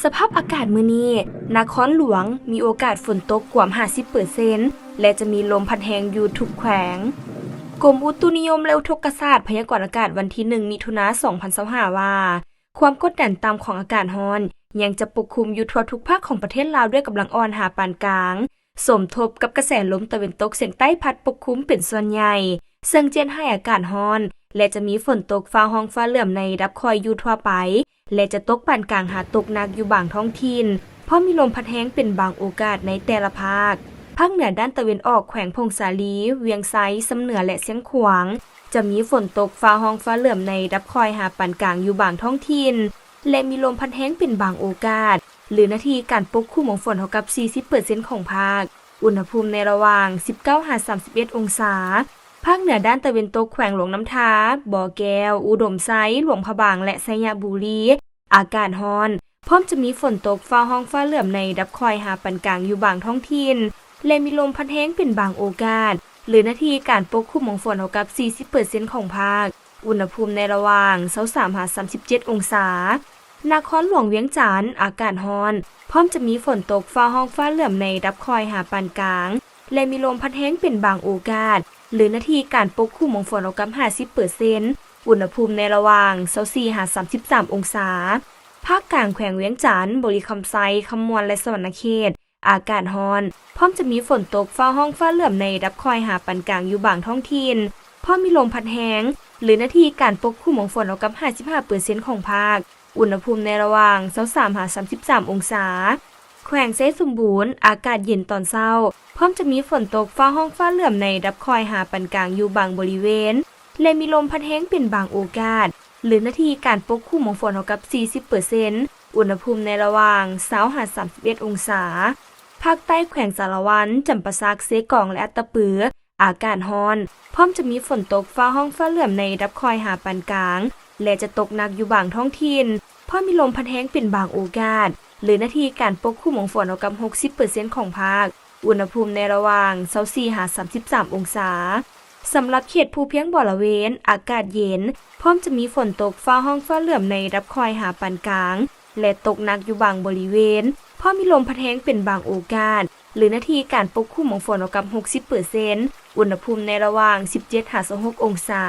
ສະພາບອາກາດມື້ນີ້, ນະຄອນຫຼວງມີໂອກາດຝົນຕົກກວມຫ້າສິບເປີເຊັນ ແລະ ຈະມີລົມພັດແຮງຢູ່ທຸກແຂວງ. ກົມອຸຕຸນິຍົມ ແລະ ອຸທົກກະສາດພະຍາກອນອາກາດວັນທີໜຶ່ງ ມິຖຸນາ ສອງພັນຊາວຫ້າ ວ່າ ຄວາມກົດດັນຕ່ຳຂອງອາກາດຮ້ອນຍັງຈະປົກຄຸມຢູ່ທົ່ວທຸກພາກຂອງປະເທດລາວດ້ວຍກຳລັງອ່ອນຫາປານກາງ, ສົມທົບກັບກະແສລົມຕາເວັນຕົກສຽງໃຕ້ພັດປົກຄຸມເປັນສ່ວນໃຫຍ່, ເຊິ່ງຈະເຮັດໃຫ້ອາກາດຮ້ອນ ແລະ ຈະມີຝົນຕົກຟ້າຮ້ອງຟ້າເຫຼື້ອມໃນລະດັບຄ່ອຍຢູ່ທົ່ວໄປ ແລະ ຈະຕົກປານກາງຫາຕົກໜັກຢູ່ບາງທ້ອງຖິ່ນ, ພ້ອມມີລົມພັດແຮງເປັນບາງໂອກາດໃນແຕ່ລະພາກ. ພາກເໜືອດ້ານຕາເວັນອອກ ແຂວງຜົ້ງສາລີ, ວຽງໄຊ, ຊຳເໜືອ ແລະ ຊຽງຂວາງ ຈະມີຝົນຕົກຟ້າຮ້ອງຟ້າເຫຼື້ອມໃນລະດັບຄ່ອຍຫາປານກາງຢູ່ບາງທ້ອງຖິ່ນ ແລະ ມີລົມພັດແຮງເປັນບາງໂອກາດ ຫຼື ໜ້າທີ່ການປົກຄຸມຂອງຝົນເທົ່າກັບສີ່ສິບເປີເຊັນຂອງພາກ. ອຸນຫະພູມໃນລະຫວ່າງສິບເກົ້າຫາສາມສິບເອັດອົງສາ. ພາກເໜືອດ້ານຕາເວັນຕົກ ແຂວງຫຼວງນ້ຳທາ, ບໍ່ແກ້ວ, ອຸດົມໄຊ, ຫຼວງພະບາງ ແລະ ໄຊຍະບູລີ ອາກາດຮ້ອນ, ພ້ອມຈະມີຝົນຕົກຟ້າຮ້ອງຟ້າເຫຼື້ອມໃນລະດັບຄ່ອຍຫາປານກາງຢູ່ບາງທ້ອງຖິ່ນ ແລະ ມີລົມພັດແຮງເປັນບາງໂອກາດ ຫຼື ໜ້າທີ່ການປົກຄຸມຂອງຝົນເທົ່າກັບສີ່ສິບເປີເຊັນຂອງພາກ. ອຸນຫະພູມໃນລະຫວ່າງຊາວສາມຫາສາມສິບເຈັດອົງສາ. ນະຄອນຫຼວງວຽງຈັນ ອາກາດຮ້ອນ, ພ້ອມຈະມີຝົນຕົກຟ້າຮ້ອງຟ້າເຫຼື້ອມໃນລະດັບຄ່ອຍຫາປານກາງ ແລະ ມີລົມພັດແຮງເປັນບາງໂອກາດ ຫຼື ໜ້າທີ່ການປົກຄຸມຂອງຝົນເທົ່າກັບຫ້າສິບເປີເຊັນ, ອຸນຫະພູມໃນລະຫວ່າງຊາວສີ່ຫາສາມສິບສາມອົງສາ. ພາກກາງແຂວງວຽງຈັນ, ບໍລິຄຳໄຊ, ຄຳມ່ວນ ແລະ ສະຫວັນນະເຂດ ອາກາດຮ້ອນ, ພ້ອມຈະມີຝົນຕົກຟ້າຮ້ອງຟ້າເຫຼື້ອມໃນລະດັບຄ່ອຍຫາປານກາງຢູ່ບາງທ້ອງຖິ່ນ, ພ້ອມມີລົມພັດແຮງ ຫຼື ໜ້າທີ່ການປົກຄຸມຂອງຝົນເທົ່າກັບຫ້າສິບຫ້າເປີເຊັນຂອງພາກ. ອຸນຫະພູມໃນລະຫວ່າງຊາວສາມຫາສາມສິບສາມອົງສາ. ແຂວງໄຊສົມບູນ ອາກາດເຢັນຕອນເຊົ້າ, ພ້ອມຈະມີຝົນຕົກຟ້າຮ້ອງຟ້າເຫຼື້ອມໃນລະດັບຄ່ອຍຫາປານກາງຢູ່ບາງບໍລິເວນ ແລະ ມີລົມພັດແຮງເປັນບາງໂອກາດ ຫຼື ໜ້າທີ່ການປົກຄຸມຂອງຝົນເທົ່າກັບສີ່ສິບເປີເຊັນ, ອຸນຫະພູມໃນລະຫວ່າງຊາວຫາສາມສິບເອັດອົງສາ. ພາກໃຕ້ແຂວງສາລະວັນ, ຈຳປາສັກ, ເຊກອງ ແລະ ອັດຕະປື ອາກາດຮ້ອນ, ພ້ອມຈະມີຝົນຕົກຟ້າຮ້ອງຟ້າເຫຼື້ອມໃນລະດັບຄ່ອຍຫາປານກາງ ແລະ ຈະຕົກໜັກຢູ່ບາງທ້ອງຖິ່ນ, ພ້ອມມີລົມພັດແຮງເປັນບາງໂອກາດ ຫຼື ໜ້າທີ່ການປົກຄຸມຂອງຝົນເທົ່າກັບຫົກສິບເປີເຊັນຂອງພາກ. ອຸນຫະພູມໃນລະຫວ່າງຊາວສີ່ຫາສາມສິບສາມອົງສາ. ສຳລັບເຂດພູພຽງບໍລະເວນ ອາກາດເຢັນ, ພ້ອມຈະມີຝົນຕົກຟ້າຮ້ອງຟ້າເຫຼື້ອມໃນລະດັບຄ່ອຍຫາປານກາງ ແລະ ຕົກໜັກຢູ່ບາງບໍລິເວນ, ພ້ອມມີລົມພັດແຮງເປັນບາງໂອກາດ ຫຼື ໜ້າທີ່ການປົກຄຸມຂອງຝົນເທົ່າກັບຫົກສິບເປີເຊັນ, ອຸນຫະພູມໃນລະຫວ່າງສິບເຈັດຫາຊາວຫົກອົງສາ.